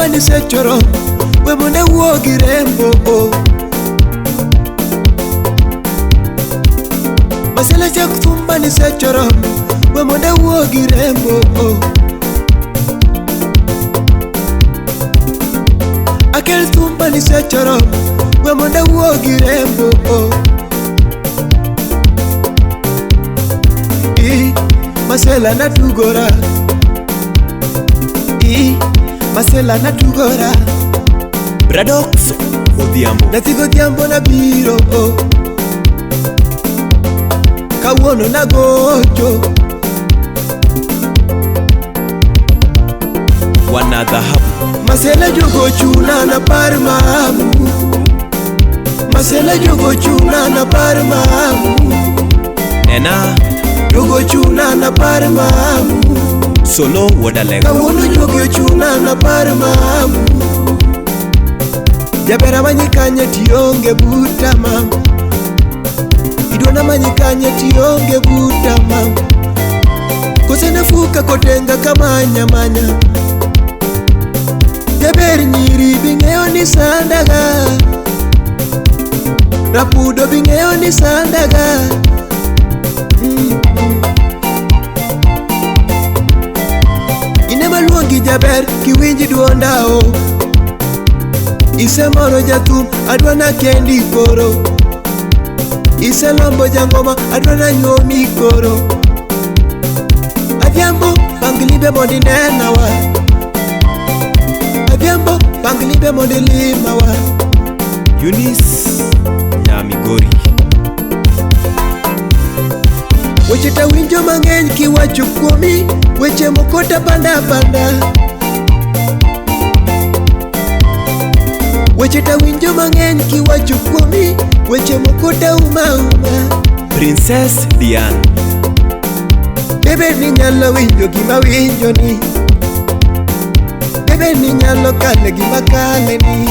thumba ni sechoro we monde wuogi rembo. Masela chak thumba ni sechoro we monde wuogi rembo. Akel thumba ni sechoro we monde wuogi rembo. I Masela natugora, I Masela natugora. Bradox Odhiambo. Nyathi Odhiambo nabiro, kawuono nagocho. Wana dhahabu. Masela jogo chuna na par mamu. Masela jogo chuna na par mamu. Nena jogo chuna na par mamu. Solo Wodalego. Kawuono jogo chuna na par mamu. Jabera manyikanye tionge buta mam. Idona manyikanye tionge buta mam. Kose nafuka kotenga kamanya manya. Jaber nyiri bing'eyo ni sandaga. Rapudo bing'eyo ni sandaga. Ine maluongi jaber kiwinji duondao. Isemoro jathum adwa na kendi koro. Iselombo jangoma adwa na nyuomi koro. Adhiambo pang limbe mondo inenawa. Adhiambo pang limbe mondo ilimawa. Eunice Nyamigori. Weche tawinjo mang'eny kiwacho kuomi. Weche moko tapanda panda. Weche tawinjo mang'eny kiwacho kuomi. Weche moko tauma uma. Princess Diane. Bebe ni nyalo winjo gima winjo ni. Bebe ni nyalo kale gima kale ni.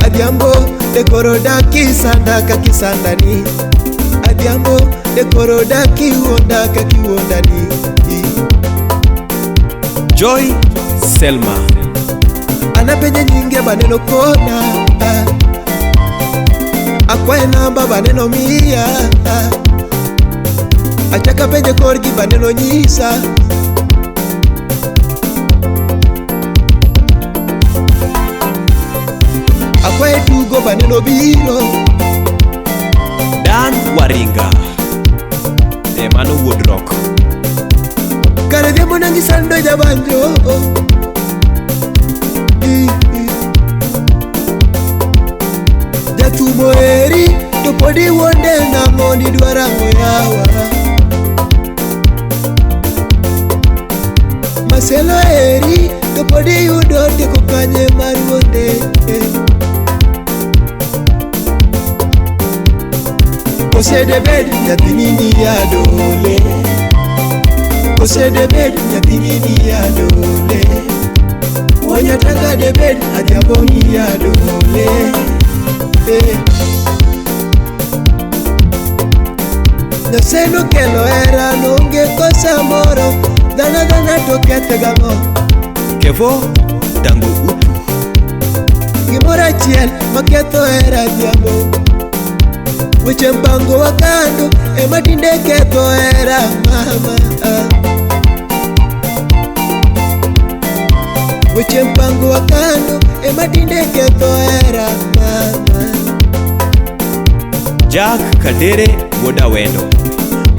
Adhiambo de koro daki sanda ka kisanda ni. Adhiambo de koro daki wuonda ka kiwuonda ni. Joy Selma. Anapenje nyinge baneno kona. Akwaye namba baneno miya. Achaka penje korgi baneno nyisa. Akwaye tugo baneno biro. Dan Waringa. Emano wuod rock. Kare dhiambo nangi sando jabanjo. Jathumo eri to pod iwuonde nang'o ni dwarang'o yawa. Maselo eri to pod iyudo teko kanye mar wuonde. Kosedebed nyathini ni adole. Kosedebed nyathini ni adole. Wanyataka debed Adhiambo ni adole. Nyasaye nokelo hera nonge kosa moro. Dhano dhana to kethe gang'o. Kevo Dango Utu. Gimoro achiel maketho hera Adhiambo. Weche mpango wa kando ema tinde ketho hera mama. Weche mpango wa kando ema tinde ketho hera mama. Jack Kadere Wuoda Wendo.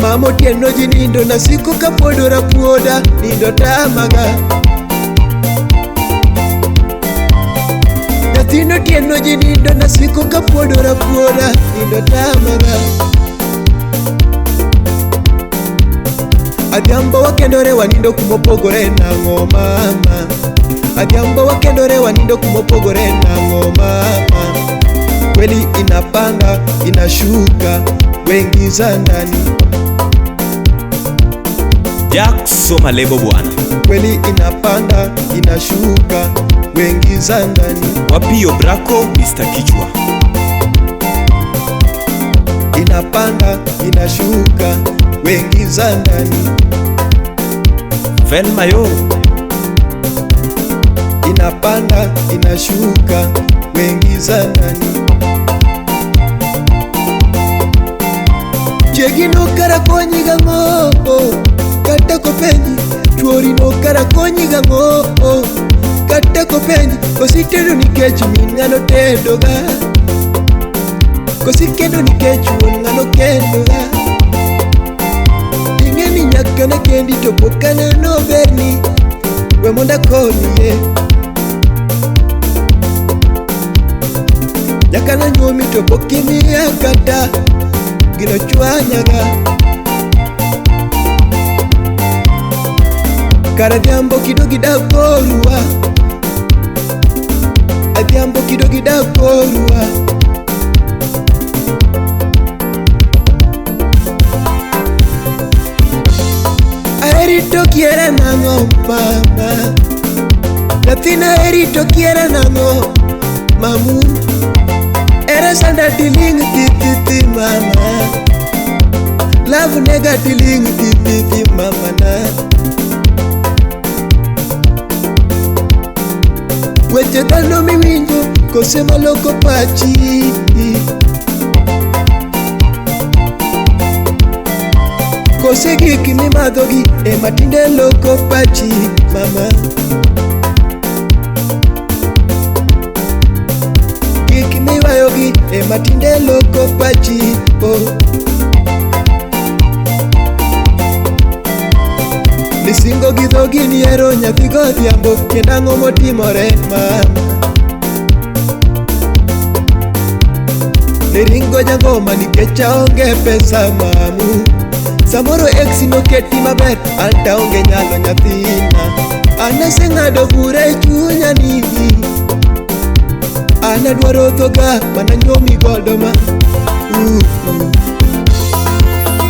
Mama otieno ji nindo nasiko kapuodora puoda nindo tamaga. Nyathino otieno ji nindo nasiko kapuodora puoda nindo tamaga. Adhiambo wakendore wanindo kumopogore nang'o mama. Adhiambo wakendore wanindo kumopogore nang'o mama. Kweli inapanda inashuka wengiza ndani. Jack soma lebo bwana. Kweli inapanda inashuka wengiza ndani. Wapio Brako Mr. Kichwa. Inapanda inashuka wengiza ndani. Velmayo. Inapanda inashuka wengiza ndani. Chiegi no kara konyi gang'o kata kopenji. Chuori no kara konyi gang'o kata kopenji. Kositedo nikech min ng'ano tedoga. Kosikendo nikech wuon ng'ano kendoga. Ing'e ni nyaka ne kendi to pok aneno berni. We mondo akonyie. Nyaka nanyuomi to pok imiya kata gino chwanyaga. Kara adhiambo kido gi dak korwa. Adhiambo kido gi dak korwa. Aheri to kiera nang'o mama. Nyathina aheri to kiera nang'o mamu. Era sanda tiling ti ti ti mama. Love nega tiling ti ti ti mama na. Weche dhano miwinjo kose maloko pachi. Kose gik mimadhogi ema tinde loko pachi mama. Gik miwayogi ema tinde loko pachi oh. Nisingo gi dhogi ni hero nyathi godhiambo kendo ang'o motimore mama. Niringo jangoma nikech aonge pesa mamu. Samoro ex noketi maber anta onge nyalo nyathina. An aseng'ado bura e chunya ni an adwaro dhoga mana nyuomi godo ma.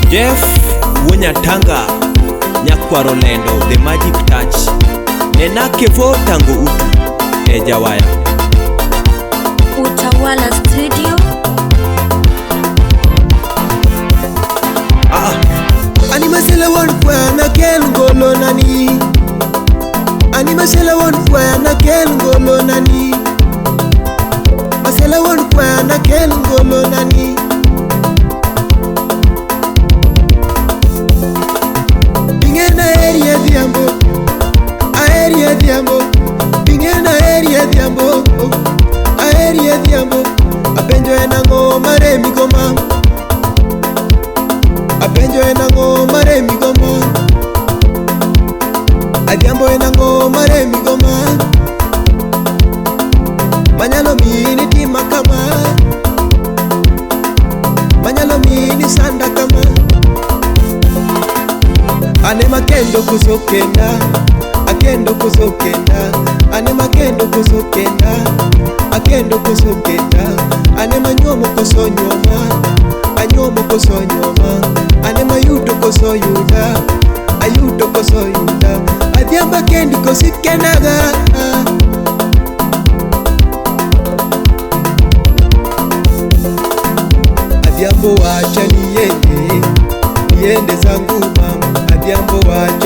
Jeff Wuonyatanga Nyakwaro Lendo The Magic Touch. Nena Kevo Tango Utu e Jawaya. Utawala Studio. Ani masela won kwa na kel ngolo nani. Ani masela won kwa na kel ngolo nani. Masela won kwa na kel ngolo nani. Bingena eri adhiambo, aeri adhiambo. Bingena eri adhiambo, aeri adhiambo. Apenjo en ang'o maremi go ma. Apenjo en ang'o maremi go ma. Adhiambo en ang'o maremi go ma. Manyalo miyi ni tima kama. Manyalo miyi ni sanda kama. Ane makendo koso kenda. Akendo koso kenda. Ane makendo koso kenda. Akendo koso kenda. Ane manyuomo koso nyuoma. Anyuomo koso nyuoma. Ane mayuto koso yuda. Ayuto koso yuda. Adhiambo kendi kosi kendaga. Adhiambo wacha niende, niende zangu mama. Adhiambo wacha